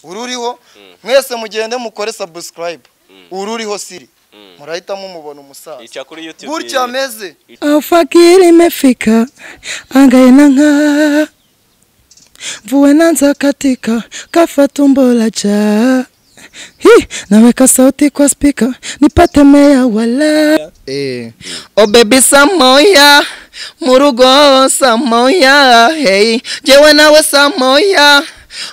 Ururiho mwese mugende mukore subscribe. Ururiho siri murahita mumubona umusaza. Ica kuri YouTube. Gutya ameze. Alfakiri imefika angaye nanga mvua nanza katika kafa tumbo la cha hi naweka sauti kwa speaker nipate meya wala. Oh baby samoya murugo samoya hey jewe nawe samoya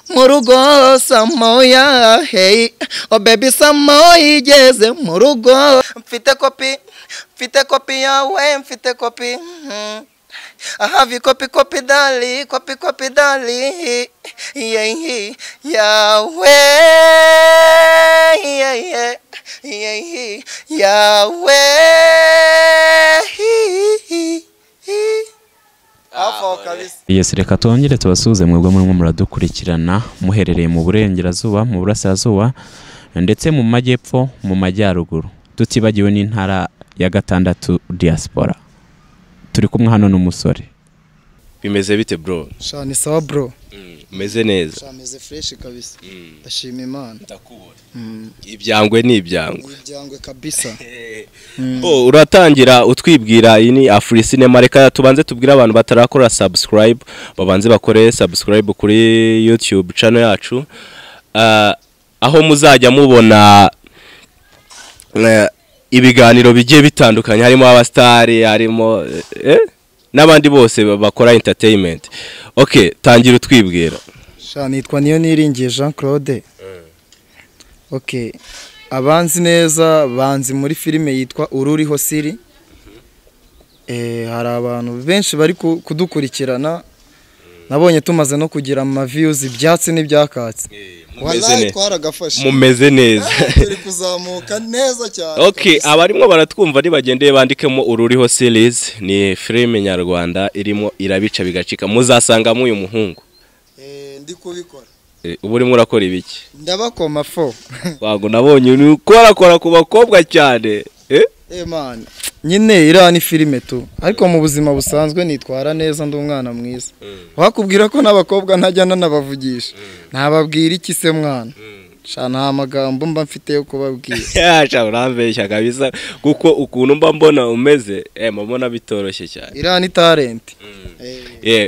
murugo samoya hey oh baby samoya igeze murugo mfite kopi yawe mfite kopi. I have you copy copy dali copy copy dali yeah Yahweh yeah yeah yeah Yahweh. Yes, reka twongere tubasuhuze mwebwe murimo muradukurikirana muherereye mu burengerazuba, mu burasirazuba ndetse mu majyepfo, mu majyaruguru, tutibagiwe n'intara ya gatandatu diaspora. Turi kumwe hano n'umusore. Bimeze bite bro? Sha ni sawa bro. Meze neza. Sha meze fresh kabisa. Ndashima Imana. Ndakubona. Ibyangwe ni ibyangwe. Ibyangwe kabisa. Oh, uratangira utwibwira iyi ni Afri Cinema. Reka tubanze tubwira abantu batarakora subscribe, babanze bakore subscribe kuri YouTube channel yacu. Aho muzajya mubona ibiganiro bigiye bitandukanye, harimo abastari, harimo n'abandi bose bakora entertainment. Okay, tangira utwibwira. Sha nitwa niyo niringiye Jean Claude. Okay, abanzi neza banzi muri filime yitwa Ururiho Siri. Hari abantu benshi bari kudukurikirana. Nabonye tumaze no kugira ama views ibyatsi n'ibyakatsi. Wallahi twaragafashe. Mumeze neza. Turi kuzamuka neza cyane. Okay, abarimo baratwumva nibagendeye bandikemo Ururiho series, ni filime nyarwanda irimo irabica bigacika. Muzasangamo uyu muhungu. Ndi kubikora. Ubu urimo urakora ibiki? Ndabakoma fo. Wago nabonye ukorakora ku bakobwa cyane. Man, nyine iriya ni filime tu, ariko mu buzima busanzwe nitwara neza, ndi umwana mwiza. Wakubwira ko n'abakobwa ntajya nanabavugisha. Ntababwira iki se mwana? Sha nta magambo mba mfite yo kubabwira. Sha urambeshya kabisa, kuko ukuntu mba mbona umeze, mbona bitoroshye cyane. Iriya ni talent.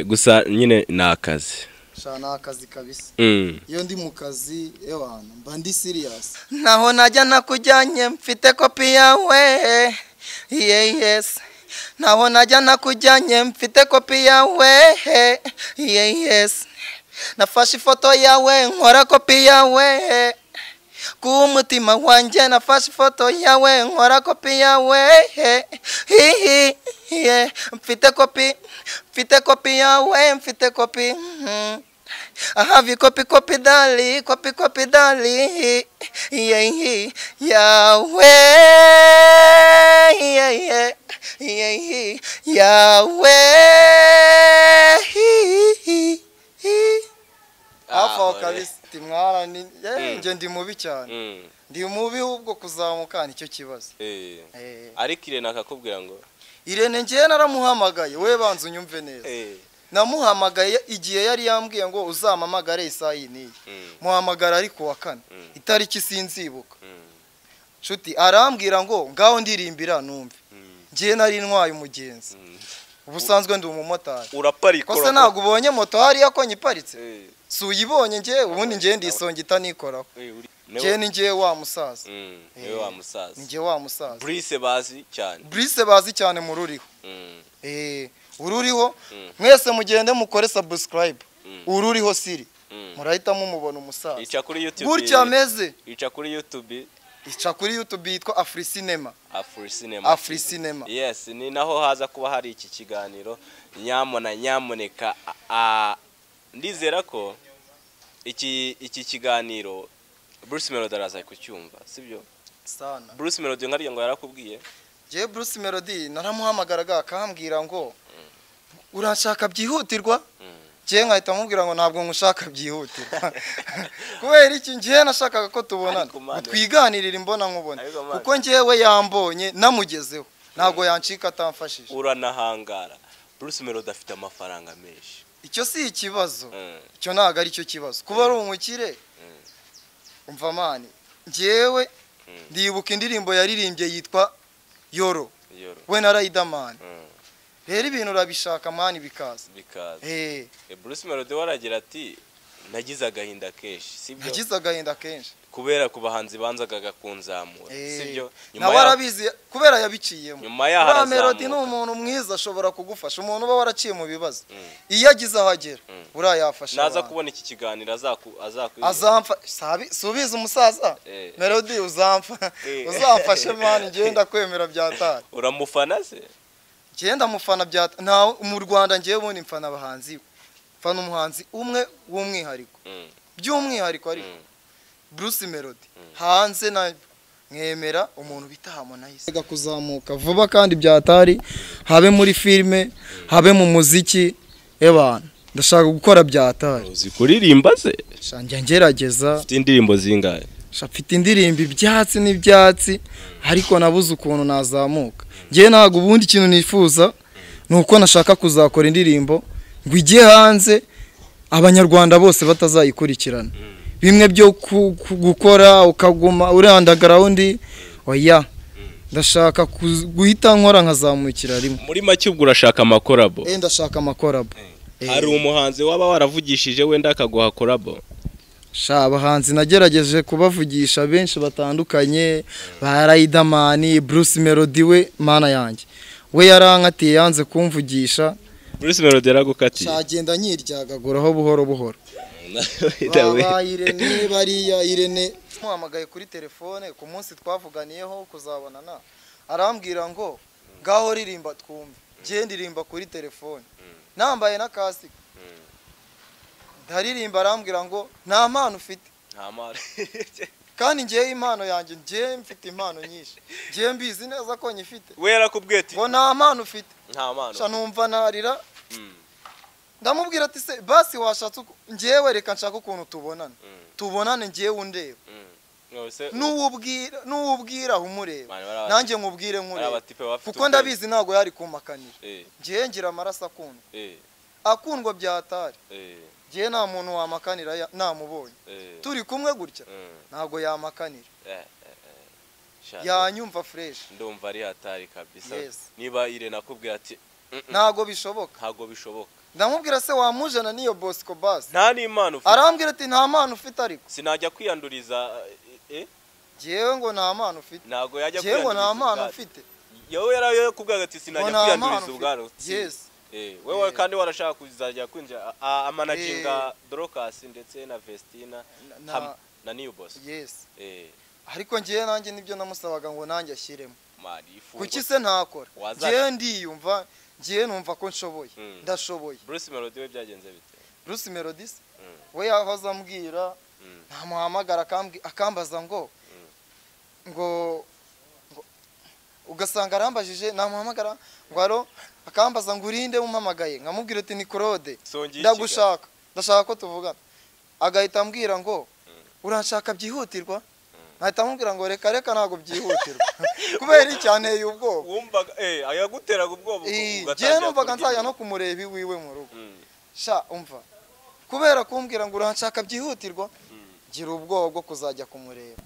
Gusa nyine ni akazi. Sha ni akazi kabisa. Iyo ndi mu kazi ewana mba ndi serious. Naho najya nakujyanye mfite kopi yawe. Yes. Naho najya nakujyanye mfite kopi yawe. Yes. Nafashe ifoto yawe nkora kopi yawe. Ku mutima wanjye nafashe ifoto yawe nkora kopi yawe. Mfite kopi yawe mfite kopi. I have you copy copy dali copy copy dali yeah Yahweh yeah yeah Yahweh. Afa kabisa timwara ni nje ndi mubi cyane. Ndi mubi ubwo kuzamuka nicyo kibazo. Ariko Irene akakubwira ngo Irene ngiye naramuhamagaye, we banza unyumve neza. Namuhamagaye igihe yari yambwiye ngo uzamamagare isaha iyi niyi. Muhamagara ariko wa kane. Itariki sinzibuka. Nshuti arambwira ngo ngaho ndirimbira numve. Ngiye nari ntwaye umugenzi. Ubusanzwe ndi umumotari. Uraparika. Kose ntabwo ubonye moto hariya ko nyiparitse. Si uyibonye ngiye ubundi ngiye ndisonga itanikoraho. Ngiye ni ngiye wa musaza. Niwe wa musaza. Ngiye wa musaza. Brice bazi cyane. Brice bazi cyane mu ruriho. Ururiho mwese mugende mukore subscribe. Ururiho Siri murahita mumubona umusaza. Ica kuri YouTube. Gutya ameze. Ica kuri YouTube. Ica kuri YouTube yitwa Afri Cinema. Afri Cinema. Afri Cinema. Yes, ni naho haza kuba hari iki kiganiro. Nyamona nyamuneka ndizera ko iki kiganiro Bruce Melody araza kucyumva, sibyo? Sana. Bruce Melody nkariya ngo yarakubwiye. Je Bruce Melody naramuhamagaraga akambwira ngo urashaka byihutirwa? Ngiye nkahita mubwira ngo ntabwo nkushaka byihutirwa. Kubera iki ngiye nashakaga ko tubonana twiganirira imbona nkubone, kuko ngewe yambonye namugezeho ntabwo yancika atamfashije. Uranahangara. Bruce Melody afite amafaranga menshi. Icyo si ikibazo, icyo ntabwo ari cyo kibazo kuba ari umukire. Umva man, njyewe ndibuka indirimbo yaririmbye yitwa Yoro we na Riderman. Rero ibintu urabishaka man bikaza. Bruce Melody waragira ati nagize agahinda kenshi, sibyo? Nagize agahinda kenshi kubera ku bahanzi banzagaga kunzamura, sibyo? Nyuma warabizi kubera yabiciyemo. Nyuma yaho Melody ni umuntu mwiza ashobora kugufasha, umuntu uba waraciye mu bibazo iyo agize ahagera urayafasha. Naza kubona iki kiganiro azamfa subiza umusaza Melody uzamfa uzamfashe man, ngenda kwemera byatari. Uramufana se? Ngenda mufana byatari. Nta mu Rwanda ngiye ubundi mfana abahanzi, mfana umuhanzi umwe w'umwihariko by'umwihariko ariko Bruce Melody. Hanze na mwemera umuntu bita Harmonize. Kuzamuka vuba kandi byatari, habe muri filme, habe mu muziki, ebana ndashaka gukora byatari. Uzi kuririmba se? Njya ngerageza. Ufite indirimbo zingahe? Mfite indirimbo ibyatsi n'ibyatsi ariko nabuze ukuntu nazamuka. Ngiye ntago ubundi ikintu nifuza nuko nashaka kuzakora indirimbo ngo ijye hanze abanyarwanda bose batazayikurikirana. Bimwe byo gukora ukaguma uri underground, oya ndashaka guhita nkora nkazamukira rimwe. Muri make ubwo urashaka amakorabo? Ndashaka amakorabo. Hari umuhanzi waba waravugishije wenda akaguha korabo? Sha abahanzi nagerageje kubavugisha benshi batandukanye, ba Riderman, Bruce Melody we mana yanjye we yarankatiye yanze kumvugisha. Bruce Melody yaragukatiye? Shagenda nyiryagaguraho buhoro buhoro. Baba Irene bariya Irene muhamagaye kuri telefone ku munsi twavuganiyeho kuzabonana, arambwira ngo ngaho ririmba twumve. Ngiye ndirimba kuri telefone nambaye na kasike ndaririmba, arambwira ngo nta mpano ufite. Nta mpano. Kandi ngiye impano yanjye, ngiye mfite impano nyinshi, ngiye mbizi neza ko nyifite. We yarakubwiye ati ngo nta mpano ufite. Nta mpano. Sha numva narira. Ndamubwira ati se basi washatse ngiyewe reka nshaka ukuntu tubonana. Tubonane ngiye undeba. Nuwubwira umureba nanjye nkubwire nkureba, kuko ndabizi ntago yari kumakanira. Ngiye ngira amaraso akundwa, akundwa byatari. Ngiye nta muntu wamakanira namubonye turi kumwe gutya, ntago yamakanira, yanyumva fresh. Ndumva ari hatari kabisa. Niba Irene akubwira ati ntago bishoboka, ntago bishoboka, ndamubwira se wamujana niyo Bosco basi nta n'imana ufite. Arambwira ati nta mpano ufite ariko sinajya kwiyanduriza. Jewe ngo nta mpano ufite. Ntago yajya kwiyanduriza. Jewe ngo nta mpano ufite. Yewe yarakubwira ati sinajya kwiyanduriza ubwaro. Yes. Wewe kandi warashaka kuzajya kwinjira amanaginga Dorcas ndetse na Vestina na New Boss. Yes. Ariko ngiye nanjye nibyo namusabaga ngo nanjye ashyiremo. Kuki se ntakora? Ngiye ndiyumva, ngiye numva ko nshoboye, ndashoboye. Bruce Melody we byagenze bite? Bruce Melody we yahoze ambwira, ntamuhamagara akambaza ngo ngo ugasanga arambajije, namuhamagara ngo aro akambaza ngo urinde umpamagaye, nkamubwira ati ni Claude ndagushaka, ndashaka ko tuvugana. Agahita ambwira ngo uranshaka byihutirwa, nkahita amubwira ngo reka reka ntago byihutirwa kubera icyanteye ubwoba. Wumvaga ayaguteraga ubwoba ugatangira? Numvaga nzajya no kumureba iwiwe mu rugo. Sha umva kubera kumbwira ngo uranshaka byihutirwa, ngira ubwoba bwo kuzajya kumureba.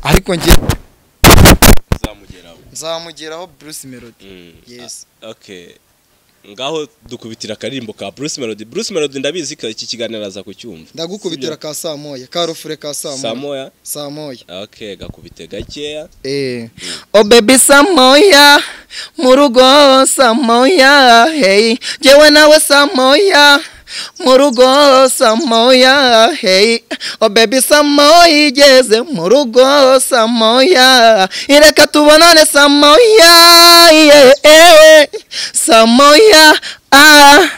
Ariko ngiye nzamugeraho Bruce Melody. Yes. Okay. Ngaho dukubitira akaririmbo ka Bruce Melody. Bruce Melody ndabizi ko iki kiganiro aza kucyumva. Ndagukubitira ka saa moya, ka rufure ka saa moya. Saa moya? Saa moya. Okay, gakubite gakeya. Oh baby saa moya, mu rugo saa moya, hey. Jewe nawe saa moya, mu rugo saa moya, hey. Oh baby saa moya igeze mu rugo saa moya, ireka tubonane saa moya, yeah, saa moya, ah.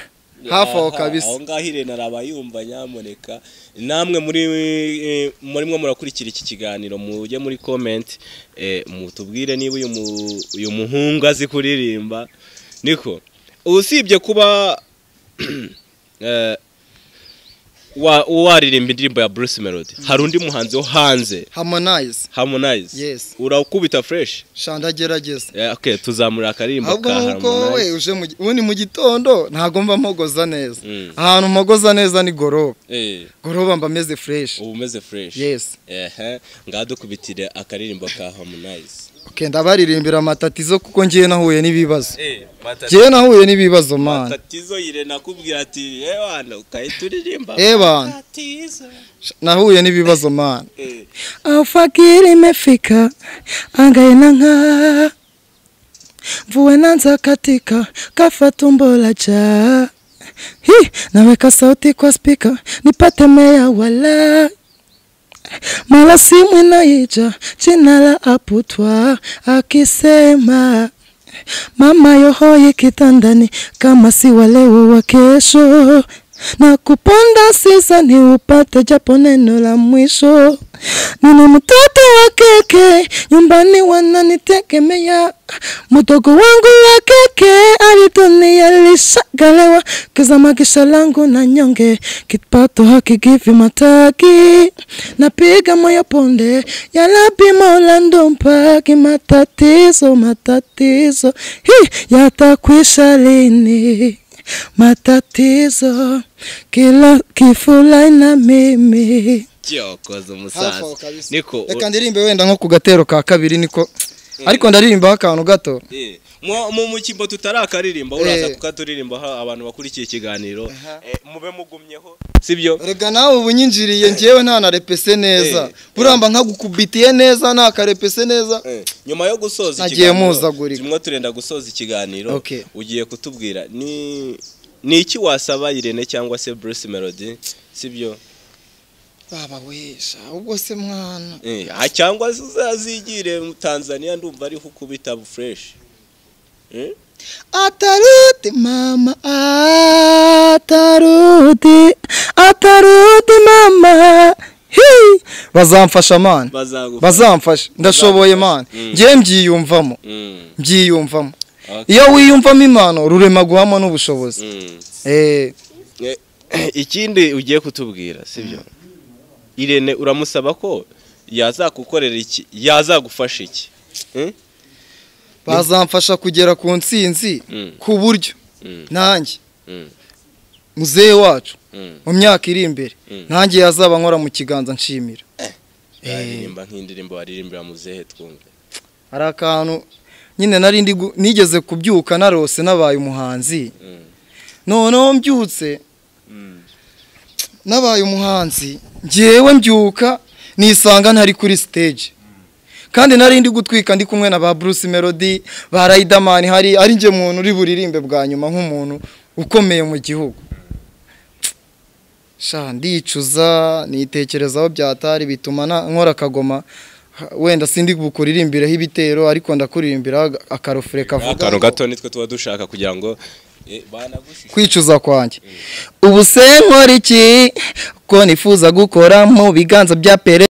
Hafi aho kabisa. Aho ngaho Irene arabayumva, nyamuneka namwe muri mwe murakurikira iki kiganiro, mujye muri comment mutubwire niba uyu muhungu azi kuririmba. Niko usibye kuba Waririmba indirimbo ya Bruce Melody, hari undi muhanzi wo hanze? Harmonize. Yes. Urakubita fresh? Sha ndagerageza. Okay, tuzamura akaririmbo ka Harmonize. Ahubwo wowe uje ubundi mu gitondo ntago mba mpogoza neza. Ahantu mpogoza neza ni goroba. Goroba mba meze fresh. Ubu meze fresh. Yes. Ngadukubitire akaririmbo ka Harmonize. Okay, ndabaririmbira matatizo kuko ngiye nahuye n'ibibazo. Ngiye nahuye n'ibibazo man. Matatizo ire nakubwira ati ebana ukayituririmba. Ebana. Nahuye n'ibibazo man. Alfajiri imefika anga inang'aa, mvua inaanza katika kafa tumbo la njaa. Hi, naweka sauti kwa speaker nipate meya wala mala simu inaija jina la aputwa akisema mama yohoi kitandani kama si waleo wa kesho na kuponda sisa ni upate japo neno la mwisho. Nina mtoto wa keke nyumbani wananitegemea, mdogo wangu wa keke alitunia alishagalewa, kizama kisha langu na nyonge kipato hakigivi mataki, napiga moyo ponde ya labi Mola ndo mpaki. Matatizo matatizo hi yatakwisha lini? Matatizo kila kifula na mimi. Cyokoza umusaza. Niko reka ndirimbe wenda nko ku gatero ka kabiri niko, ariko ndaririmba akantu gato. Mu mukimbo tutarakaririmba uraza kukaturirimba abantu bakurikiye ikiganiro mube mugumyeho, sibyo? Rega nawe ubunyinjiriye ngewe nta na repese neza. Buramba nkagukubitiye neza nta karepese neza. Nyuma yo gusoza ikiganiro tumwe turenda gusoza ikiganiro, ugiye kutubwira ni iki wasaba Irene cyangwa se Bruce Melody, sibyo? Baba wesha ubwo se mwana cyangwa uzazigire mu Tanzania ndumva ari hukubita fresh. Atarudi mama atarudi atarudi mama. Hi, bazamfasha man, bazamfasha ndashoboye man. Ngiye mbyiyumvamo mbyiyumvamo. Iyo wiyumvamo impano rurema guhama n'ubushobozi. Ikindi ugiye kutubwira, sibyo? Irene uramusaba ko yazagukorera iki, yazagufasha iki? Bazamfasha kugera ku ntsinzi ku buryo nanjye muzehe wacu mu myaka iri imbere nanjye yazaba nkora mu kiganza nshimira. Aririmba nk'indirimbo waririmbira muzehe twumve. Hari akantu nyine nari nigeze kubyuka narose nabaye umuhanzi. Noneho mbyutse nabaye umuhanzi ngewe mbyuka nisanga ntari kuri stage. Kandi nari ndi gutwika ndi kumwe na ba Bruce Melody, ba Riderman, hari ari nge muntu uri buririmbe bwa nyuma nk'umuntu ukomeye mu gihugu. Sha ndicuza nitekerezaho byatari bituma nkora kagoma wenda sindi bukuririmbiraho ibitero ariko ndakuririmbira akarofure kavuga. Akantu gato nitwe tuba dushaka kugira ngo kwicuza kwanjye. Ubu se nkora iki ko nifuza gukora mu biganza bya Pere.